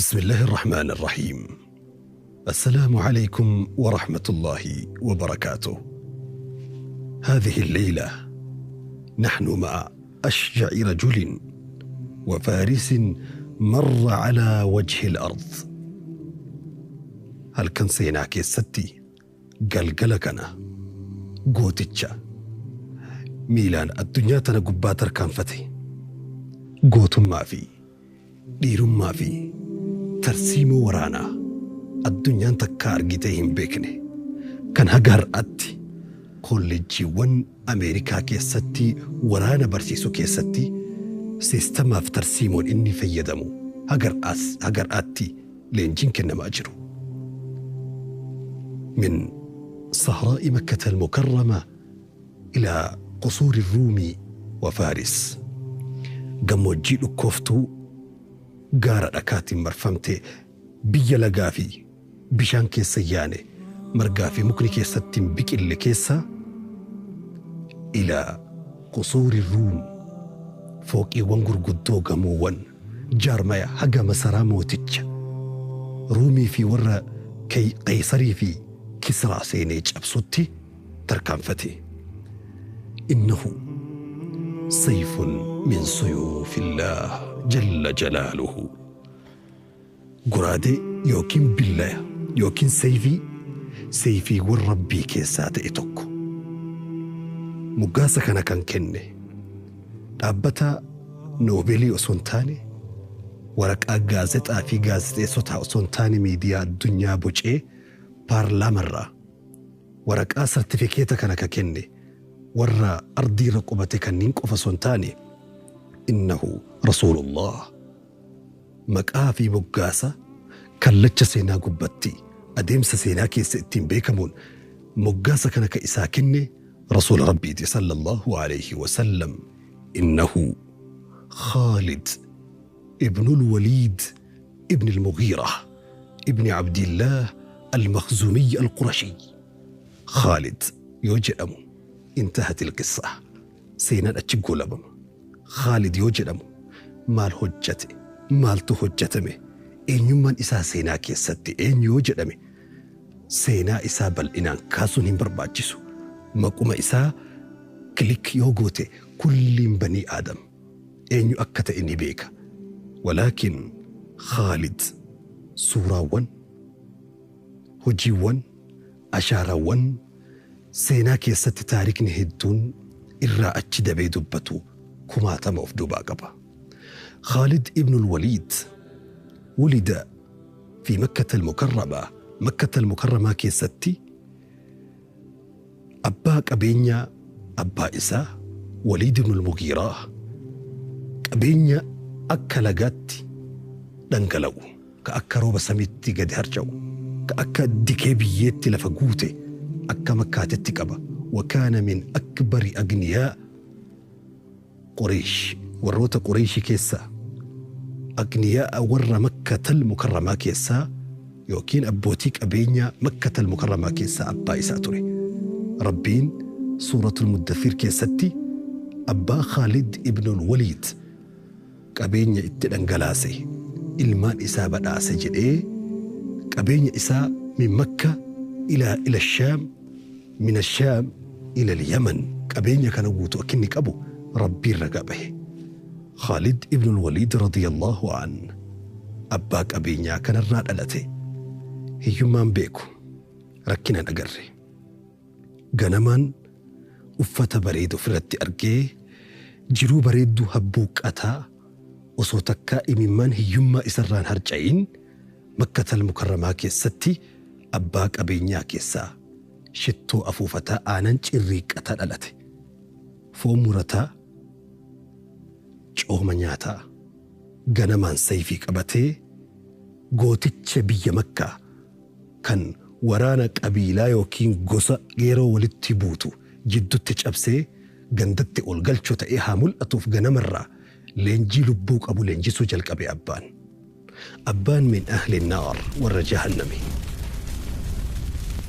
بسم الله الرحمن الرحيم. السلام عليكم ورحمة الله وبركاته. هذه الليلة نحن مع أشجع رجل وفارس مر على وجه الأرض. Halkan seenaa keessatti galgala kana gooticha miilaan addunyaa tana gubbaa tarkaanfate, gootummaa fi dhiirummaa fi tarsiimoo waraanaa addunyaan takka argitee hin beekne, kan haga har'aatti kolleejjiiwwan Ameerikaa keessatti waraana barsiisuu keessatti siistamaaf tarsiimoon inni fayyadamu haga har'aatti leenjiin kennamaa jiru. من صحراء مكة المكرمة إلى قصور الروم وفارس، gammoojjii dhukkooftuu gaara dhakaatiin marfamte, biyya lagaa fi bishaan keessa yaane, margaa fi mukni keessatti hin biqille keessa, إلى قصور الروم, fooqiiwwan gurguddoo, gamoowwan jaarmaya haga masaraa mooticha Ruumii fi warra Qaysarii fi Kisraa seenee cabsutti tarkaanfate. إنه سيف من سيوف الله جل جلاله. Goraadee yookiin billaya yookiin sayfii sayfiiwwan Rabbii keessaa ta'e tokko. Moggaasa kana kan kenne dhaabbata Noobeelii osoo hin taane, waraqaa gaazexaa fi gaazexeessotaa osoo hin taane, miidiyaa addunyaa bocee paarlaamarraa waraqaa sartifikeeta kana ka kenne warra ardiirra qubate kanneen qofa osoo hin taane, إنه رسول الله. Maqaa fi moggaasa kallacha seenaa gubbatti adeemsa seenaa keessa ittiin beekamuun moggaasa kana ka isaa kenne rasuula Rabbiiti صلى الله عليه وسلم. إنه خالد ابن الوليد ابن المغيرة ابن عبد الله المخزومي القرشي. خالد yoo jedhamu انتهت القصة, seenaan achi goolabama. Khaalid yoo jedhamu maal hojjate, maaltu hojjetame, eenyummaan isaa seenaa keessatti eenyu yoo jedhame, seenaa isaa bal'inaan kaasuun hin barbaachisu. Maquma isaa click yoo goote kulliin banii Aadam eenyu akka ta'e ni beeka. ولكن Khaalid suuraawwan, hojiiwwan, ashaaraawwan seenaa keessatti taarikni hedduun irraa achi dabee dubbatu kumaatama of duubaa qaba. خالد ابن الوليد ولد في مكة المكرمة. مكة المكرمة keessatti abbaa qabeenyaa, abbaa isaa Waliid ibn al-Mugiiraa, qabeenya akka lagaatti dhangala'u, ka akka rooba samiitti gadi harca'u, ka akka dikee biyyeetti lafa guute akka Makkaatetti qaba. وكان من أكبر أغنياء قريش. Warroota Qureeshii keessaa, أغنياء warra مكة المكرمة keessaa yookiin abbootii qabeenyaa مكة المكرمة keessaa abbaa isaa ture. Rabbiin Suuratul Muddathir keessatti abbaa Khaalid ibn Waliid qabeenya itti dhangalaase, ilmaan isaa badhaase jedhee, qabeenya isaa من مكة إلى الشام، من الشام إلى اليمن, qabeenya kana guutuu akka inni qabu Rabbiin ragaa bahe. Khaalid ibn Waliid رضي الله عنه abbaa qabeenyaa kanarraa dhalate. Hiyyummaan beeku, rakkinaan agarre. Ganamaan uffata bareedu ofirratti argee, jiruu bareedduu habbuuqqataa, osoo takkaa imimmaan hiyyummaa isarraan harca'in, مكة المكرمة keessatti abbaa qabeenyaa keessaa shittoo afuufataa, aanan cirriiqqataa dhalate. Foon murataa, cooma nyaataa, ganamaan sayfii qabatee gooticha biyya Makkaa kan waraana qabiilaa yookiin gosa yeroo walitti buutu jiddutti cabsee gandatti ol galchuu ta'ee haa mul'atuuf ganamarraa leenjii lubbuu qabu leenjisuu jalqabe abbaan. Abbaan من أهل النار, warra jahannami.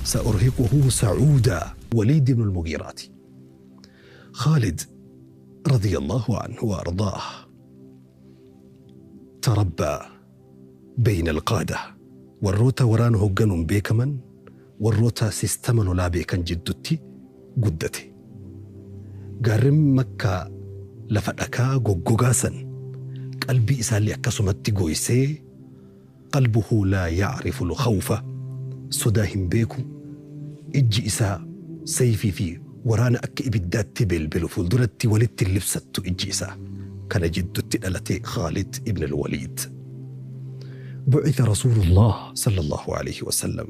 سأرهقه صعودا, وليد بن المغيرة. خالد رضي الله عنه وأرضاه تربى Bayna alqaada, warroota waraana hoogganuun beekaman, warroota sistama lolaa beekan jiddutti guddate. Gaarreen Makkaa lafa dhakaa goggogaa san qalbii isaallee akkasumatti gooysee, qalbuhu laa yacrifu lkhawfa, sodaa hin beeku, ijji isaa sayfii fi waraana akka ibiddaatti belbelu fuulduratti walitti hin libsattu ijji isaa. Kana jiddutti dhalate Khaalid ibn al-Waliid. بعث رسول الله صلى الله عليه وسلم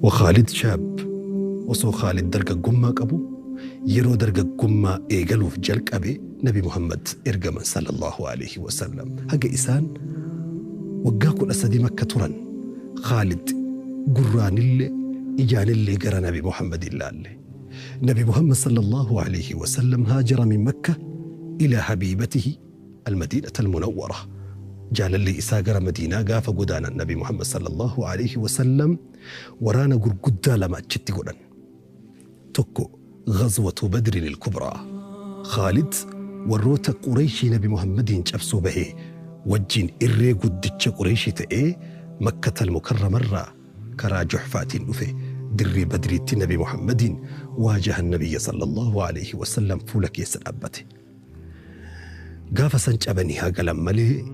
وخالد شاب. Osoo Khaalid dargaggummaa qabu, yeroo dargaggummaa eegaluuf jalqabe Nabi Muhammad ergaman sallallahu alaihi wasallam. Haga isaan waggaa 13 Makka turan Khaalid gurraanillee ijaanillee gara Nabi Muhammad ilaalle. Nabi Muhammad sallallahu alaihi wasallam هاجر من مكة إلى حبيبته المدينة المنورة. Jaalalli isaa gara Madiinaa gaafa godaanan, Nabi Muhammad sallallahu alaihi wasallam waraana gurguddaa lama achitti godhan. Tokko غزوة بدر الكبرى. Khaalid warroota Qureeshii Nabi Muhammadiin cabsuu bahee wajjin irree guddicha Qureeshii ta'ee Makkatal Mukarramarraa karaa Juhfaatiin dhufe dirree Badriitti Nabi Muhammadiin waajaha Nabiyya sallallahu alaihi wasallam fuula keessa dhaabbate. Gaafa san cabanii haa galan malee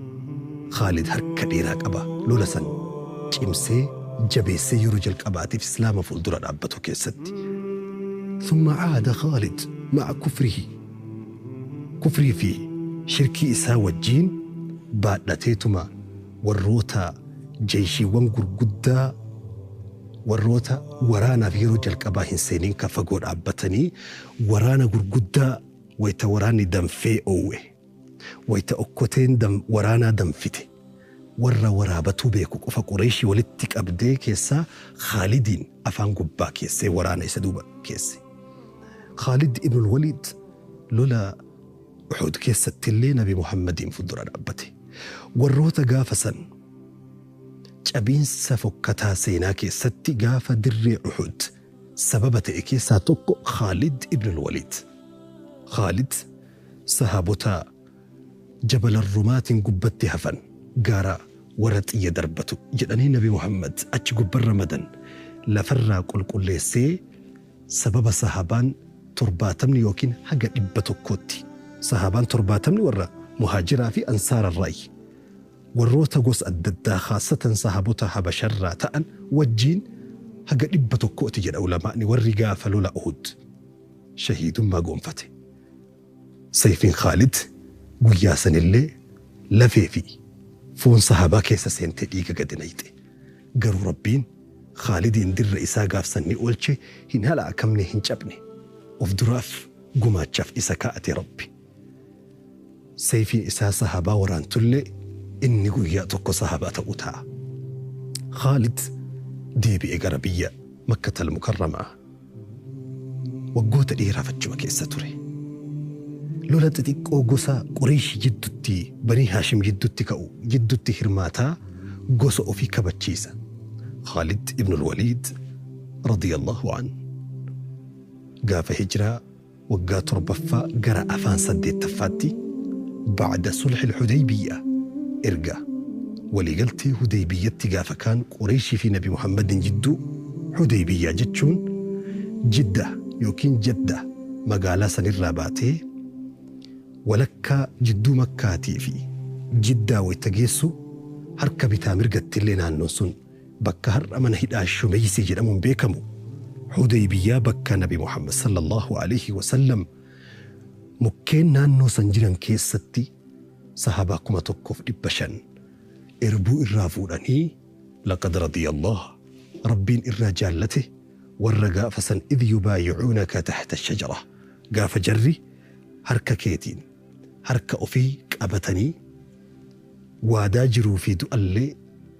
Khaalid harka dheeraa qaba. Lola san cimsee jabeessee yeroo jalqabaatiif Islaama fuuldura dhaabbatu keessatti. ثم عاد خالد مع كفره، kufrii fi shirkii isaa wajjiin baadhateetuma warroota jeeshiiwwan gurguddaa, warroota waraanaaf yeroo jalqabaa hin seeniin ka fagoo dhaabbatanii waraana gurguddaa, wayita waraanni danfee oowwe, wayita okkoteen waraanaa danfite, warra waraabatuu beeku qofa Qureeshii walitti qabdee keessaa Khaalidiin afaan gubbaa keessee waraana isa duuba keesse. Khaalid ibn Waliid lola Uhud keessatti illee Nabi Muhammadiin fuuldura dhaabbate. Warroota gaafa san cabiinsa fokkataa seenaa keessatti gaafa dirree Uhud sababa ta'e keessaa tokko Khaalid ibn Waliid. Khaalid sahaabota Jabala Rumaatiin gubbatti hafan, gaara warra xiyya darbatu jedhanii Nabi Muhammad achi gubbarra madan lafarraa qulqulleessee, sababa sahaabaan 70 yookiin haga 100tti, sahaabaan 70 warra muhaajiraa fi ansaararraayi warroota gosa adda addaa, khaasatan sahaabota Habasharraa ta'an wajjiin haga 100tti jedha ulamaa'ni, warri gaafa lola Uhud shahiidummaa goonfate. Sayfiin Khaalid guyyaa sanillee lafee fi foon sahaabaa keessa seentee dhiiga gadi nayxe. Garuu Rabbiin Khaalidiin dirra isaa gaafsan ni oolche, hin halaakamne, hin cabne. Of duraaf gumaachaaf isa kaa'ate Rabbi. Sayfiin isaa sahaabaa waraantullee inni guyyaa tokko sahaabaa ta'uu ta'a. Khaalid deebi'e gara biyya Makkatal Mukarramaa. Waggoota dheeraaf achuma keessa ture. Lola xixiqqoo gosa Qureeshii jiddutti, Banii Haashim jiddutti ka'u jiddutti hirmaataa gosa ofii kabachiisa. Khaalid ibn Waliid radiyallahu an gaafa hijiraa waggaa torbaffaa gara afaan saddeettaffaatti, bacda sulxi Hudaybiyya, erga waliigaltee Hudaybiyyatti gaafa kaan Qureeshii fi Nabi Muhammadin jidduu. Hudaybiyyaa jechuun Jidda yookiin Jadda magaalaa sanirraa baatee walakkaa jidduu Makkaatii fi Jiddaa wayita geessu harka bitaa mirgatti illee naannoon sun bakka har'a mana hidhaa Shumeysii jedhamuun beekamu Hudaybiyyaa, bakka Nabi Muhammad sallallahu alaihi wasallam mukkeen naannoo san jiran keessatti sahabaa 1500 erbuu irraa fuudhanii, لقد رضي الله, Rabbiin irraa jaallate warra gaafa san, إذ يبايعونك تحت الشجرة, gaafa jarri harka keetiin harka ofii qabatanii waadaa jiruu fi du'allee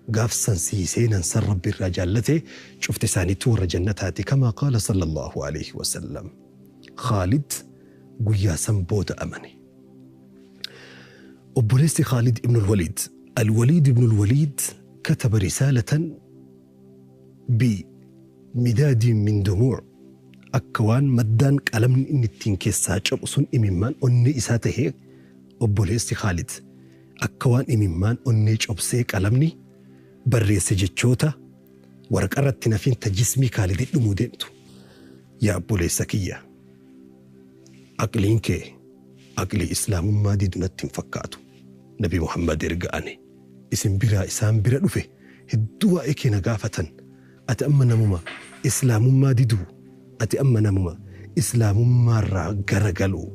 gaafsan sii seenan san Rabbi irraa jaallate, cufti isaaniitu warra jannataati كما قال صلى الله عليه وسلم. Khaalid guyyaa san booda amane. Obboleessi Khaalid ibn al-Waliid, Al-Waliid ibn al-Waliid, كتب رسالة بمداد من دموع, akka waan maddaan qalamni inni ittiin keessaa cabu sun imimmaan onnee isaa tahee, obboleessi Khaalid akka waan imimmaan onnee cobsee qalamni Barreesse jechoota waraqarratti nafiin ta jismii Khaalidii dhumuu deemtu. Yaa obboleessa kiyya, aqliin kee aqlii islaamummaa didu natti hin fakkaatu. Nabi Muhammad erga ani isin biraa isaan bira dhufe hedduu waa'ee kee na gaafatan. Ati amma namuma islaamummaa diduu, ati amma namuma islaamummaarraa garagaluu,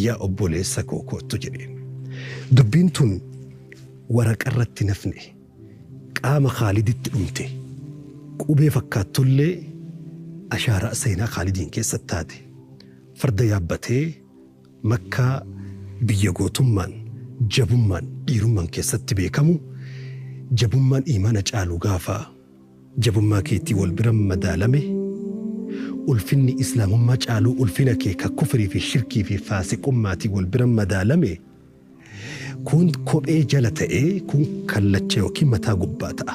yaa obboleessa koo kottu jedheen. Dubbiin tun waraqarratti nafne, qaama Khaaliditti dhumte. Qubee fakkaattullee ashaaraa seenaa Khaalidiin keessatti taate. Farda yaabbatee Makkaa, biyya gootummaan, jabummaan, dhiirummaan keessatti beekamu, jabummaan imaana caalu gaafa jabummaa keetii wal bira madaalame, ulfinni islaamummaa caaluu ulfina kee ka kufrii fi shirkii fi faasiqummaatii wal bira madaalame, kun kophee jala ta'ee kun kallacha yookiin mataa gubbaa ta'a.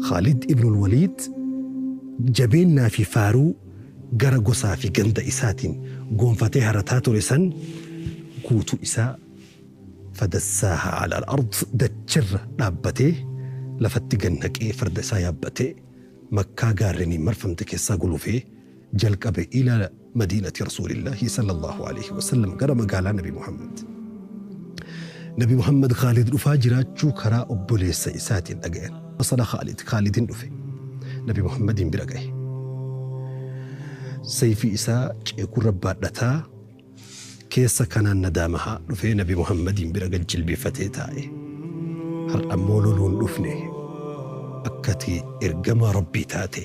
Khaalid ibnul Waliid jabeennaa fi faaruu gara gosaa fi ganda isaatiin gonfatee harataa ture san guutuu isaa fadassaaha ala al-ard, dachirra dhaabbatee lafatti gannaqee, farda isaa yaabbatee Makkaa gaarreniin marfamte keessaa gulufee jalqabe ila madiinati rasuulillaahi sallallahu alaihi wasallam, gara magaalaa Nabi Muhammad. Nabi Muhammad Khaalid dhufaa jiraachuu karaa obboleessa isaatiin dhagayan. Wasala Khaalid, Khaalidin dhufe. Nabi Muhammadiin bira gahe. Sayfii isaa ceekurra baadhataa keessa kanaan nadaamahaa dhufee Nabi Muhammadiin bira gad jilbeeffatee taa'e. Har'a ammoo loluun dhufne, akkati ergamaa Rabbii taate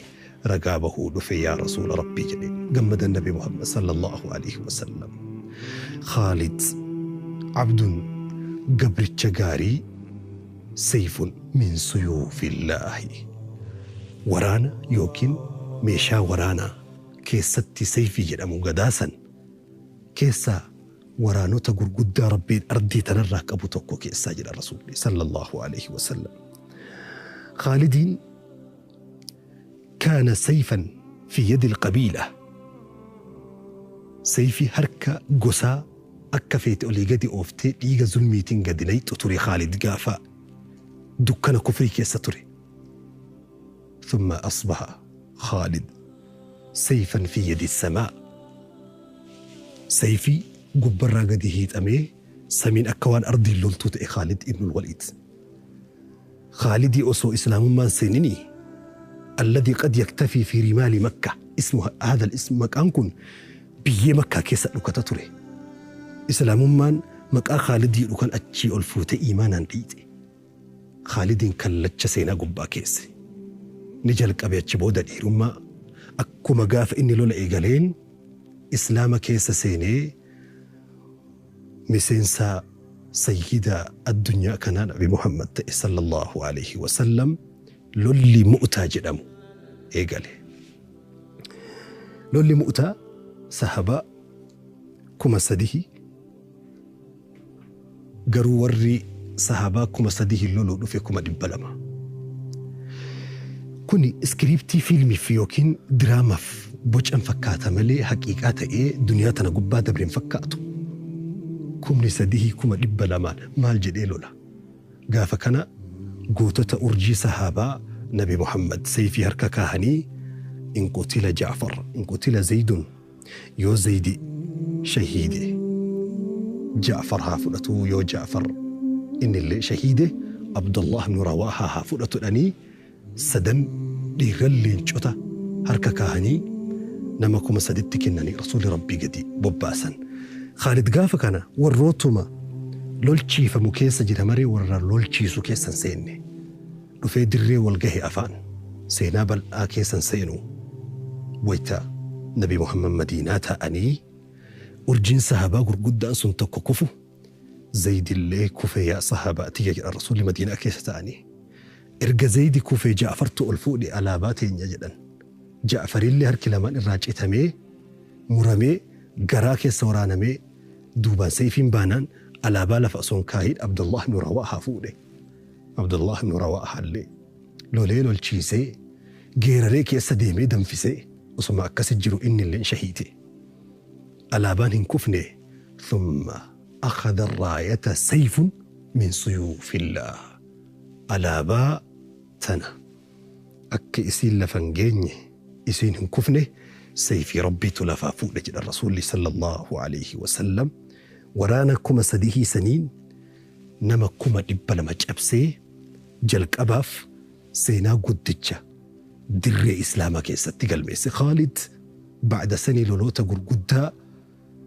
ragaa bahuu dhufe yaa Rasuula Rabbii jedhe. Gammadan Nabi Muhammad sallallahu alaihi wasallam. Khaalid abdun, gabricha gaarii, sayfun min suyuufillaahi. Waraana yookiin meeshaa waraanaa keessatti sayfii jedhamu gadaasan keessaa waraanota gurguddaa Rabbiin ardii tanarraa qabu tokko keessaa jedha Rasuulli sallallahu alaihi wasallam. Khaalidiin kaana sayfan fi yadi alqabiila. Sayfii harka gosaa akka feete olii gadi ooftee dhiiga zulmiitiin gadi nayxu ture Khaalid gaafa dukkana kufrii keessa ture. ثم أصبح خالد سيفا في يد السماء. Sayfii gubbarraa gadi hiixamee samiin akka waan ardiin loltuu ta'e Khaalid ibn Waliid. Khaalidii osoo islaamummaan seeninii alladii qad yaktafii fi rimaali Makka ismu هذا الاسم, maqaan kun biyyee Makkaa keessa dhukata ture. Islaamummaan maqaa Khaalidii dhukan achii ol fuutee imaanaan dhiite. Khaalidiin kallacha seenaa gubbaa keesse. Ni jalqabe achi booda dhiirummaa. Akkuma gaafa inni lola eegaleen islaama keessa seenee miseensa sayyida addunyaa kanaa Nabi Muhammad ta'e sallallahu alaihi wasallam, lolli Mu'taa jedhamu eegale. Lolli Mu'taa sahabaa 3000, garuu warri sahabaa 3000 loluu dhufe 200,000. Kuni iskiriiptii fiilmiif yookiin diraamaaf bocan fakkaata malee haqiiqaa ta'ee duniyaa tana gubbaa dabreen fakkaatu. 3000 200,000n maal jedhee lola? Gaafa kana gootota urjii sahaabaa Nabi Muhammad sayfii harka kaahanii in qutila Jaafar, in qutila Zaydun, yoo Zaydi shahiide Jaafar haa fudhatu, yoo Jaafar innillee shahiide Abdullah ibn Rawaahaa haa fudhatu dhanii sadan dhiirran leencota harka kaahanii nama 3000tti kennanii Rasuulli Rabbii gadi bobbaasan. Khaalid gaafa kana warrootuma lolchiifamu keessa jira maree warra lolchiisu keessa hin seenne. Dhufee dirree wal gahe afaan seenaa bal'aa keessa hin seenu. Wayita Nabi Muhammad Madiinaa taa'anii urjiin sahabaa gurguddaan sun tokko kufu, Zaydillee kufe yaa sahabaa tiyya jedhan Rasuulli Madiinaa keessa taa'anii. Erga Zaydi kufee Ja'fartu ol fuudhe alaabaa teenya jedhan. Ja'farillee harki lamaan irraa citamee muramee garaa keessa waraanamee duubaan sayfiin baanaan alaabaa lafa osoo hin kaahin Abdullah ibn Rawaahaa fuudhe. Abdullah ibn Rawaahaa illee lolee lolchiisee geeraree keessa deemee danfisee osuma akkasi jiru inni illee shahiite. Alaabaan hin kufne. Thumma akhadha raayata sayfun min suyuufillah. Alaabaa Tana akka isiin lafa hin geenye, isiin hin kufne, sayfii Rabbiitu lafaa fuudhe jedhan Rasuulli sallallahu alayhi wasallam. Waraana 3000 saniin nama 200,000 cabsee jalqabaaf seenaa guddicha dirree Islaamaa keessatti galmeesse. Khaalid ba'da sanii loloota gurguddaa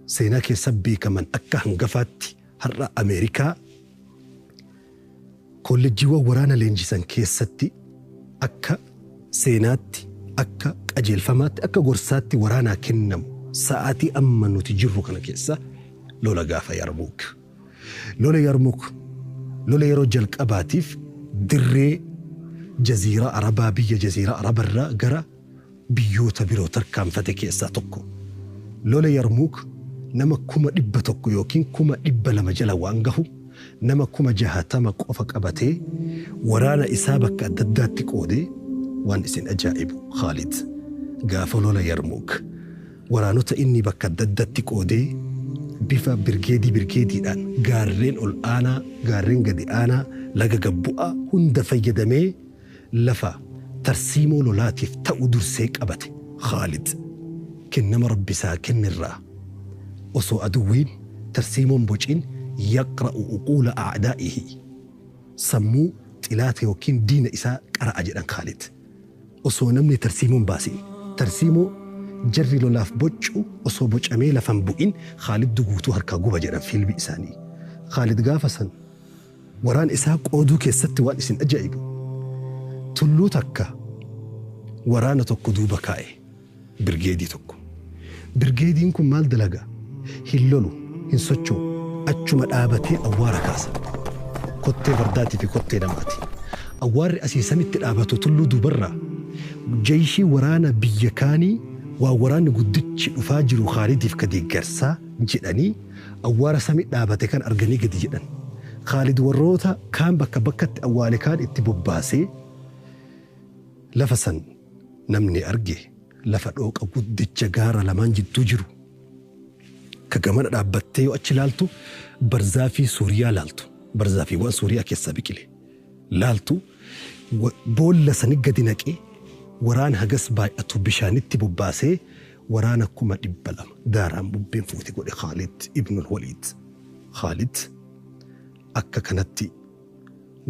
seenaa keessa beekaman akka hangafaatti har'a Ameerikaa kollejjiiwwan waraana leenjisan keessatti akka seenaatti, akka qajeelfamaatti, akka gorsaatti waraanaa kennamu sa'aatii amma nuti jirru kana keessa lola gaafa Yarmuuk. Lola Yarmuuk lola yeroo jalqabaatiif dirree Jaziiraa Arabaa, biyya Jaziiraa Arabarraa gara biyyoota biroo tarkaanfate keessaa tokko. Lola Yarmuuk nama 100,000 yookiin 200,000 jala waan gahu nama 60,000 qofa qabatee waraana isaa bakka adda addaatti qoodee. Waan isin ajaa'ibu, Khaalid gaafa lola Yarmuuk waraanota inni bakka adda addaatti qoodee bifa birgeedii birgeediidhaan gaarreen ol aanaa, gaarreen gadi aanaa, laga gabbu'aa hunda fayyadamee lafa tarsiimoo lolaatiif ta'u dursee qabate. Khaalid kennama Rabbi isaa kennirraa osoo aduwwiin tarsiimoon bociin yaqra'u uquula a'daa'ihi, sammuu xilaata yookiin diina isaa qara'a jedhan Khaalid. Osoo namni tarsiimoon baasin, tarsiimoo jarri lolaaf boccu osoo bocamee lafan bu'in, Khaalid guutuu harkaa guba jedhan fiilmi isaanii. Khaalid gaafa san waraan isaa qooduu keessatti waan isin ajaa'ibu, tulluu takka waraana tokko duuba kaa'e, birgeedii tokko. Birgeediin kun maal dalaga? Hin lolu, hin socho'u, achuma dhaabatee awwaara kaasa. Kottee fardaatii fi kottee namaati. Awwaarri asii samitti dhaabatu tulluu duubarraa jayishii waraana biyya kaanii waan waraanni guddichi dhufaa jiru Khaalidiif ka deeggarsaa jedhanii awwaara samii dhaabate kan arganii gadi jedhan. Khaalid warroota kaan bakka bakkatti awwaale kaan itti bobbaasee lafa san namni arge lafa dhooqa guddicha gaara lamaan jidduu jiru. Ka gamana dhaabbattee yoo achi laaltu barzaafii Suuriyaa laaltu. Barzaafiiwwan Suuriyaa keessaa biqile. Laaltu boolla sani gadi naqee waraana hagas baay'atu bishaanitti bobbaasee waraana 200,000 daaraan bubbeen fuute godhe Khaalid ibnul Waliid. Khaalid akka kanatti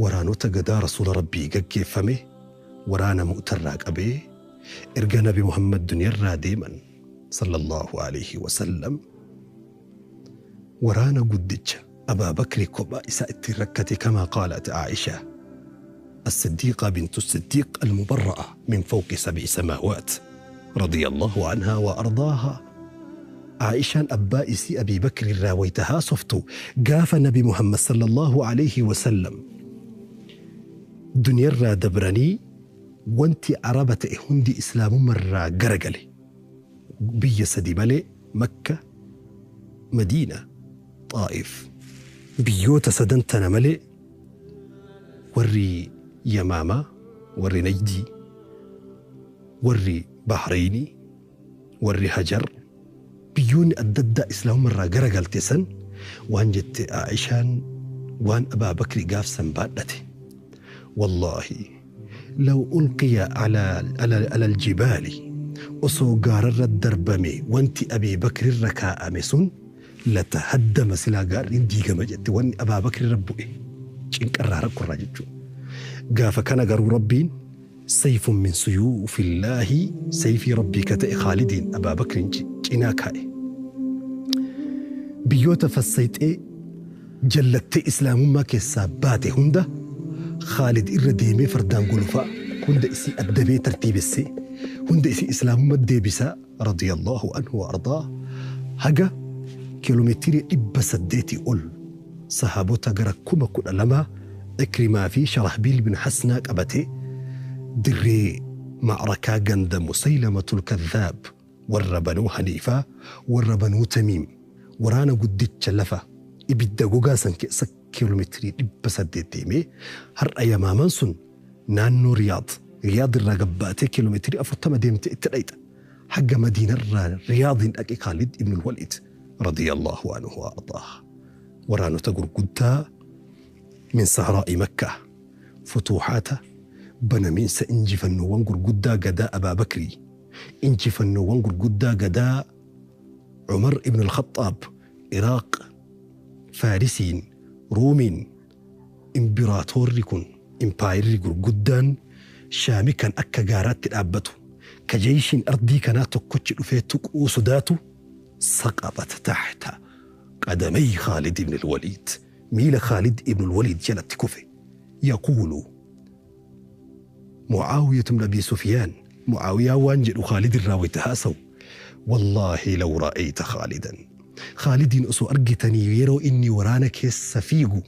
waraanota gadaa Rasuula Rabbii gaggeeffame waraana Mu'tarraa qabee erga Nabi Muhammad duniyarraa deeman sallallahu alayhi wasallam waraana guddicha Abaa Bakri kophaa isaa ittiin rakkate, kamaa qaalat Aisha الصديقة بنت الصديق المبرأة من فوق سبع سماوات رضي الله عنها وأرضاها. عائشة أبا إسي أبي بكر راويتها صفتو قاف نبي محمد صلى الله عليه وسلم دنيا را دبرني وانتي عربة هندي إسلام مرة قرقلي بي سدي ملي مكة، مدينة، طائف، بيوت سدنتنا ملي وري يمامة، وري نجدي، وري بحريني، وري هجر، بيون أدد إسلام مرة قرقل تسن وان جت عائشان وان أبا بكر قاف سنبادته والله لو ألقي على الجبال osoo gaararra darbame wanti Abii Bakrirra kaa'ame sun latahaddama, silaa gaarri diigama jette wanni Abaa Bakrirra bu'e cinqarraa rakkorraa jechuudha. Gaafa kana garuu Rabbiin sayfun min suyuufillaahi, sayfii Rabbii ka ta'e Khaalidiin Abaa Bakrin cinaa kaa'e. Biyyoota fassayxee jallattee Islaamummaa keessaa baate hunda Khaalid irra deemee fardaan golfaa hunda isii addabee tartiibessee hunda isii Islaamummaa deebisaa radiyallahu anhu wa ardaa, haga kiiloomeetirii 800 ol sahaabota gara 12,000 Ikrimaa fi Sharahbiil bin Hasnaa qabatee dirree macrakaa ganda Musaylamatul Kadhaab, warra Banuu Haniifaa, warra Banuu Tamiim, waraana guddicha lafa ibidda gogaa san keessa kiiloomeetirii 800 deemee har'a Yamaaman sun naannoo Riyaad, Riyaad irraa gabbaatee kiiloomeetirii 40 deemtee itti dhayxa. Haga Madiinarraa Riyaadiin dhaqe Khaalid ibn Waliid radiyallahu anhu wa ardaah. Waraanota gurguddaa min sahraa'i Makkaa futuuhaata Banamiinsa injifannoowwan gurguddaa gadaa Abaa Bakrii, injifannoowwan gurguddaa gadaa Umar ibn al-Khaxxaab, Iraaq, Faarisiin, Ruumiin, imbiraatoorri kun, impaayirri gurguddaan Shaami kan akka gaaraatti dhaabbatu, ka jeeshiin ardii kanaa tokkochi dhufee tuquu sodaatu, saqaxat taxta qadamay Khaalid ibn al-Waliid, miila Khaalid ibn al-Waliid jalatti kufe. Yaquulu Mucaawiyatu ibn Abi Sufyaan, Mucaawiyaa waan jedhu Khaalid irraa wayta haasawu, wallaahi law ra'ayta Khaalidan, Khaalidiin osoo argitanii yeroo inni waraana keessa fiigu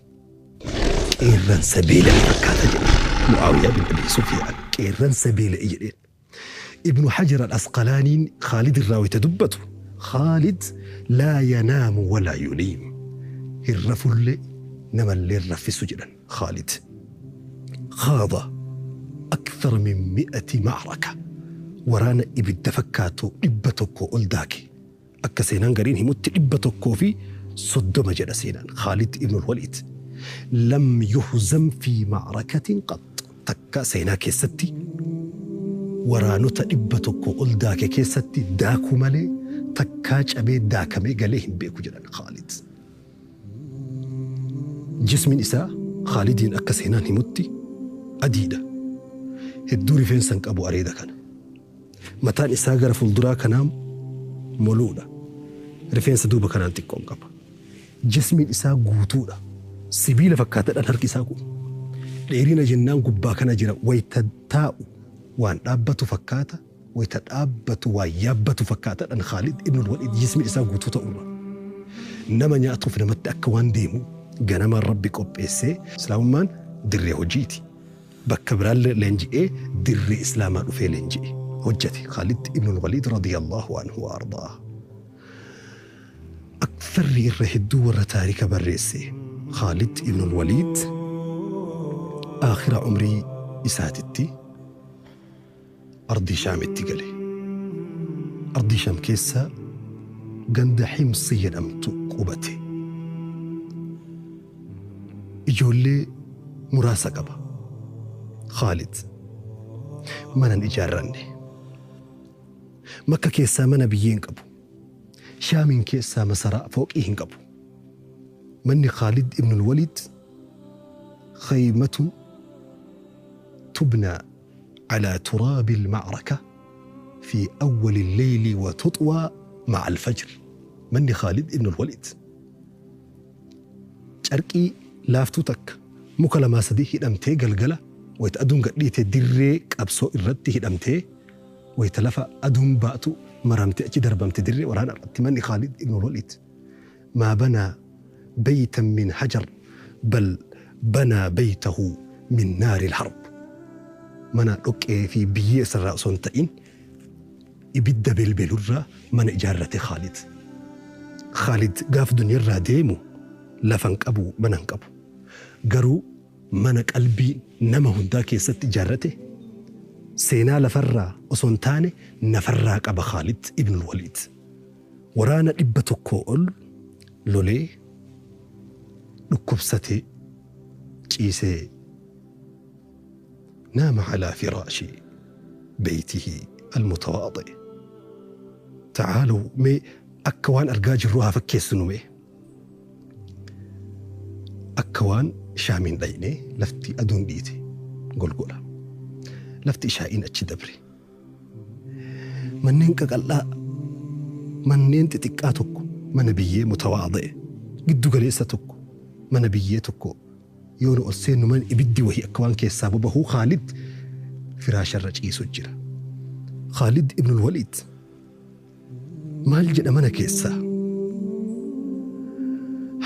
qeerransa beela'e fakkaata jedhe. Mucaawiyaa bin Abi Sufyaan qeerransa beela'e jedheen. Ibnu Hajar al-Asqalaaniin Khaalid irraa wayta dubbatu, Khaalid laa yanaamu walaa yuliim, hin rafullee namallee hin raffisu jedhan. Khaalid khaada akthar min 100 macraka, waraana ibidda fakkaatu 100 ol daake. Akka seenaan gariin himutti 130 jedha seenaan. Khaalid ibn al-Waliid lam yuhzam fi macrakatin qax, takka seenaa keessatti waraanota 100 ol daake keessatti daakuu malee takkaa cabee daakamee galee hin beeku jedhan Khaalid. Jismiin isaa Khaalidiin akka seenaan himutti adiidha. Hedduu rifeensa hin qabu areeda kana. Mataan isaa gara fuulduraa kanaa moluudha. Rifeensa duuba kanaan xiqqoon qaba. Jismiin isaa guutuudha. Sibiila fakkaatadhaan harki isaa kun. Dheerina jennaan gubbaa kana jira. Wayita taa'u waan dhaabbatu fakkaata, wayita dhaabbatu waan yaabbatu fakkaatadhaan Khaalid ibn al-Waliid jismiin isaa guutuu ta'urra. Nama nyaatuuf namatti akka waan deemu ganamaan Rabbi qopheessee. Islaamummaan dirree hojiiti. Bakka biraallee leenji'ee dirree Islaamaa dhufee leenji'e. Hojjete Khaalid ibn al-Waliid radiyallahu anhu wa ardaa. Aktharri irra hedduu warra taarika barreesse Khaalid ibn al-Waliid aakhira umrii isaatitti ardii Shaamitti gale. Ardii Shaam keessa ganda Himsi jedhamtu qubate. Ijoollee muraasa qaba. Khaalid mana hin ijaarranne. Makka keessaa mana biyyee hin qabu. Shaamiin keessaa masaraa fooqii hin qabu. Manni Khaalid ibn al-Waliid khaymatun tubna ala turaabi al-ma'raka fi awwal al-layli wa tutwa ma'a al-fajr. Manni Khaalid ibn al-Waliid carqii laaftuu takka muka lamaa sadii hidhamtee galgala wayita aduun gadhiite dirree qabsoo irratti hidhamtee wayita lafa aduun baatu maramtee achi darbamte dirree waraana irratti manni Khaalid ibn al-Waliid. Maa banaa baytan min hajar bal banaa baytahu min naari al-harb. Mana dhoqqee fi biyyee isarraa osoo hin ta'in ibidda belbelurraa mana ijaarrate Khaalid. Khaalid gaaf duniyarraa deemu lafa hin qabu, mana hin qabu. Garuu mana qalbii nama hundaa keessatti ijaarrate seenaa lafarraa osoo hin taane nafarraa qaba Khaalid ibn al-Waliid. Waraana 100 ol lolee dhukkubsatee ciisee naama alaa firaashi beeytihi almutawaadi. Ta'aaluu mee akka waan argaa jirru haa fakkeessinu mee. Akka waan Shaamiin dhaynee lafti aduun dhiite golgola. Lafti ishaa'iin achi dabre. Manneen qaqal'aa, manneen xixiqqaa tokko, mana biyyee mutawaadi'e, giddu galeessa tokko, mana biyyee tokko yoo nu ol seennu mana ibiddi wahii akka waan keessaa bobahuu Khaalid firaasharra ciisu jira. Khaalid ibn al-Waliid maal jedha mana keessaa?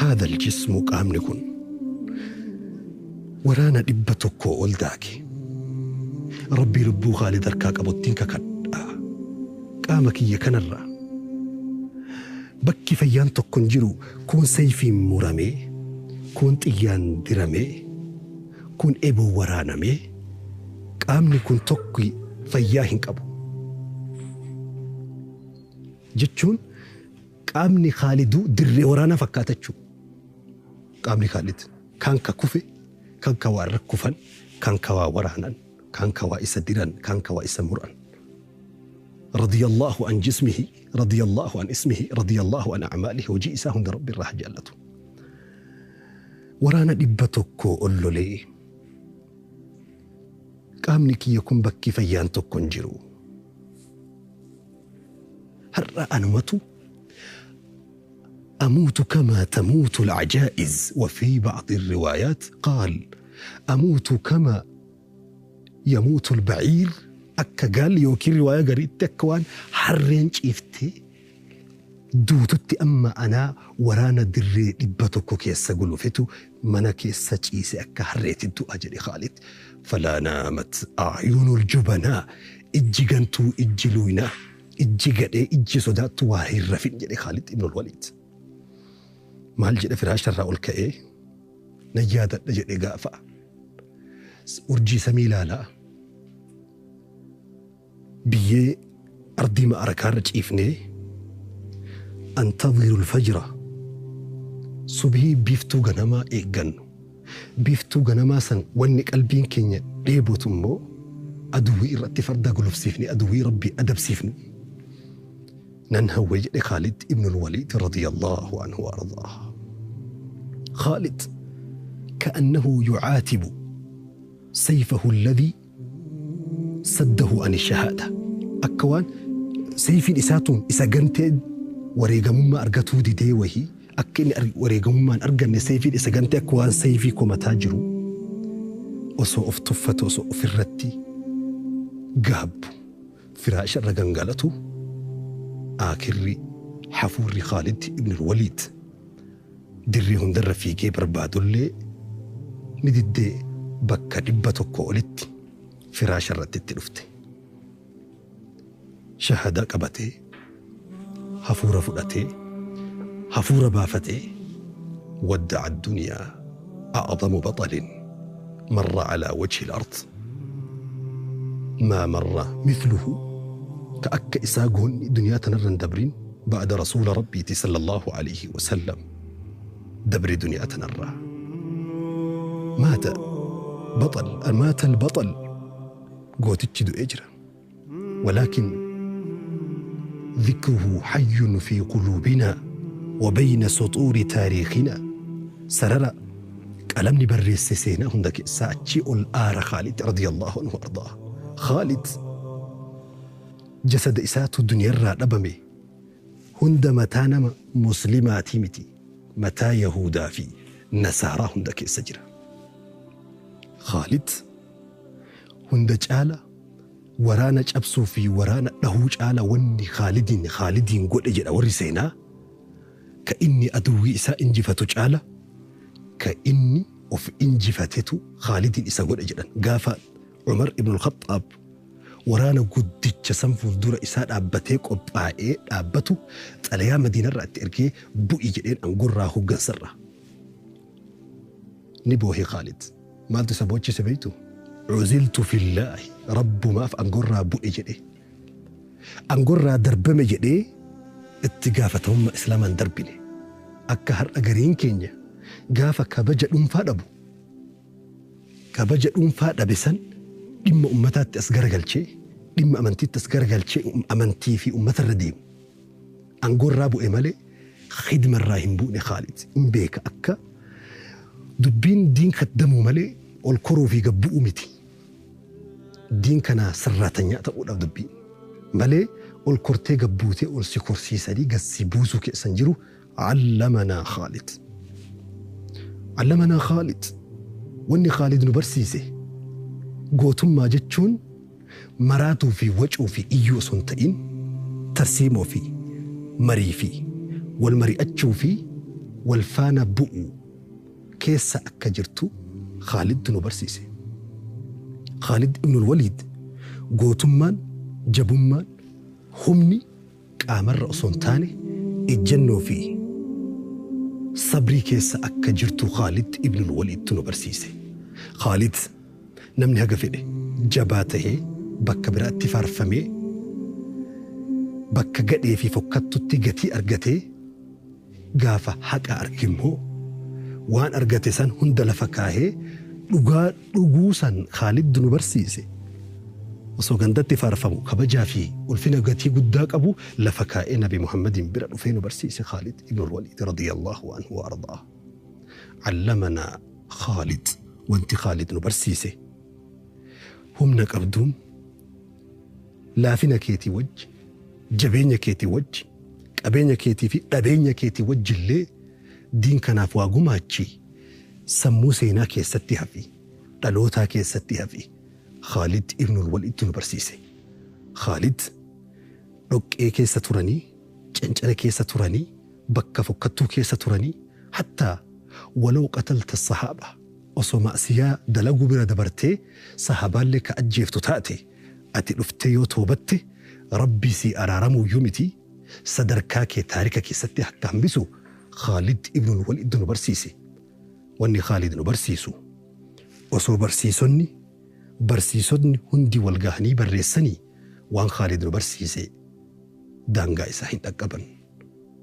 Haadha al-jismu, qaamni kun waraana 100 ol daake. Rabbii lubbuu Khaalid harkaa qabuttiin kakadhaa. Qaama kiyya kanarraa bakki fayyaan tokko hin jiru, kun sayfiin muramee, kun xiyyaan diramee, kun eboo waraanamee, qaamni kun tokko fayyaa hin qabu. Jechuun qaamni Khaaliduu dirree waraanaa fakkaata jechuudha. Qaamni Khaalid kan ka kufe, kan ka waa irra kufan, kan ka waa waraanan, Kaan ka waa isa diran, kaan ka waa isa muran. Radiyallahu an jismihi, radiyallahu an ismihi, radiyallahu an acmaalihi. Hojii isaa hunda Rabbi irraa haa jaallatu. Waraana 100 ol lolee qaamni kiyya kun bakki fayyaan tokko hin jiru. Har'a anumatu أموت كما تموت العجائز، وفي بعض الروايات قال أموت كما يموت البعير. أكا قال يوكي رواية قريت تكوان حرين شيفتي دوتتي أما أنا ورانا دري لبتوكو كيسا قلو فتو منا كيسا تشيسي أكا حريت الدو أجري خالد. فلا نامت أعين الجبناء إجيغنتو إجلوينا إجيغدي إجي صداتو واهي الرفين جري خالد ابن الوليد. Maal jedhe? Firaasharraa ol ka'ee na yaadadha jedhe. Gaafa urjii samii ilaalaa biyyee ardii ma'arakaarra ciifnee antadhiru alfajra, subhii biiftuu ganamaa eeggannu, biiftuu ganamaa san wanni qalbiin keenya dheebotu immoo aduwwii irratti farda gulufsiifne aduwwii Rabbii adabsiifnu nan hawwe jedhe Khaalid ibn al-Waliid radiyallahu anhu wa ardaah. خالد كأنه يعاتب سيفه الذي سده عن الشهادة. أكوان سيف إساتون إسا قنتي وريقمما أرقتو دي دي وهي أكين وريقمما أرقن سيف إسا قنتي أكوان سيفي كما تاجرو وسو أفتفت وسو أفرتي قاب فراش الرقنقالتو. آكري حفوري خالد ابن الوليد dirrii hundarra fiigee barbaadullee ni diddee bakka 100 olitti firaasha irratti itti dhufte. Shahadaa qabatee hafuura fudhatee hafuura baafatee ودع الدنيا أعظم بطل مر على وجه الأرض ما مر مثله. كأك إساقهن دنيا تنرن دبرين بعد رسول ربي صلى الله عليه وسلم دبر دنيا تنرى. مات بطل، مات البطل قوتتشدو إجرا، ولكن ذكره حي في قلوبنا وبين سطور تاريخنا. سرر قلمني بريس سينا هندك ساتشي الآر خالد رضي الله عنه وأرضاه. خالد جسد إسات الدنيا الرابمي هند متانم مسلماتي متي متى يهودا في نصارى هندك السجرة. خالد هند جالة ورانا جبسو في ورانا له جالة وني خالدين خالدين قول أجل أوري كإني أدوي إسا إنجفتو جالة كإني أوف إنجفتو خالدين إسا قول أجل. قافا عمر ابن الخطاب ورانا قدتش سنفو دور إساء أبتيك أبعي أبتو تاليا مدينة رأت إركي بوئي جدين أنقر راهو قنصرة نبوهي خالد مالتو سبوتش سبيتو عزلت في الله رب ما في أنقر بوئي جدين أنقر دربم جدين اتقافتهم إسلاما دربني أكهر أقرين كينيا قافا كبجة أنفاد أبو كبجة أنفاد أبسن dhimma ummataatti as garagalchee dhimma amantiitti as garagalchee amantii fi ummata irra deemu. Aangoorraa bu'e malee khidmarraa hin bu'ne Khaalid. Hin beeka akka dubbiin diin kaddamuu malee ol koruu fi gabbu'uu miti. Diin kana sirraatanyaa ta'uudhaaf dubbiin malee ol kortee gabbuutee ol si korsiisanii gassi buusuu keessan jiru. Allamanaa Khaalid. Allamanaa Khaalid. Wanni Khaalid nu barsiise gootummaa jechuun maraatuu fi wacuu fi iyyuu osoo hin ta'in tarsiimoo fi marii fi wal mari'achuu fi wal faana bu'uu keessa akka jirtu Khaalid nu barsiise. Khaalid ibn al-Waliid gootummaan jabummaan humni qaamarra osoo hin taane ejjennoo fi sabrii keessa akka jirtu Khaalid ibn al-Waliid nu barsiise. Khaalid namni haga fedhe jabaa tahee bakka biraatti faarfamee bakka gadhee fi fokkattutti gatii argatee gaafa haqa argimmoo waan argate san hunda lafa kaahee dhugaa dhuguu san Khaalid nu barsiise. Osoo gandatti faarfamu kabajaa fi ulfina gatii guddaa qabu lafa kaa'ee Nabi Muhammadiin bira dhufee nu barsiise Khaalid ibn Waliid radiyallahu anhu wa ardaa. Allamanaa Khaalid, wanti Khaalid nu barsiise humna qabduun laafina keetii wajji, jabeenya keetii wajji, qabeenya keetii fi dhabeenya keetii wajjillee diin kanaaf waa gumaachi, sammuu seenaa keessatti hafi, dhalootaa keessatti hafi. Khaalid ibn Waliid nu barsiise. Khaalid dhoqqee keessa turanii, cancala keessa turanii, bakka fokkattuu keessa turanii, hattaa walaw qatalta sahaaba, osoo ma'siyaa dalaguu bira dabartee sahaabaallee ka ajjeeftu taate, ati dhuftee yoo toobatte Rabbii sii araaramuuyyuu miti, sadarkaa kee taarika keessatti akka hambisu Khaalid ibn Waliid nu barsiise. Wanni Khaalid nu barsiisu osoo barsiisonni hundi wal gahanii barreessanii waan Khaalid nu barsiise daangaa isaa hin dhaqqaban.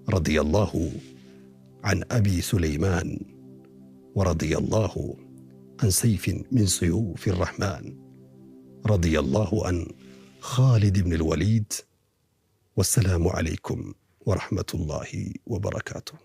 Radiyallahu عن أبي سليمان ورضي الله عن سيف من سيوف الرحمن، رضي الله عن خالد بن الوليد، والسلام عليكم ورحمة الله وبركاته.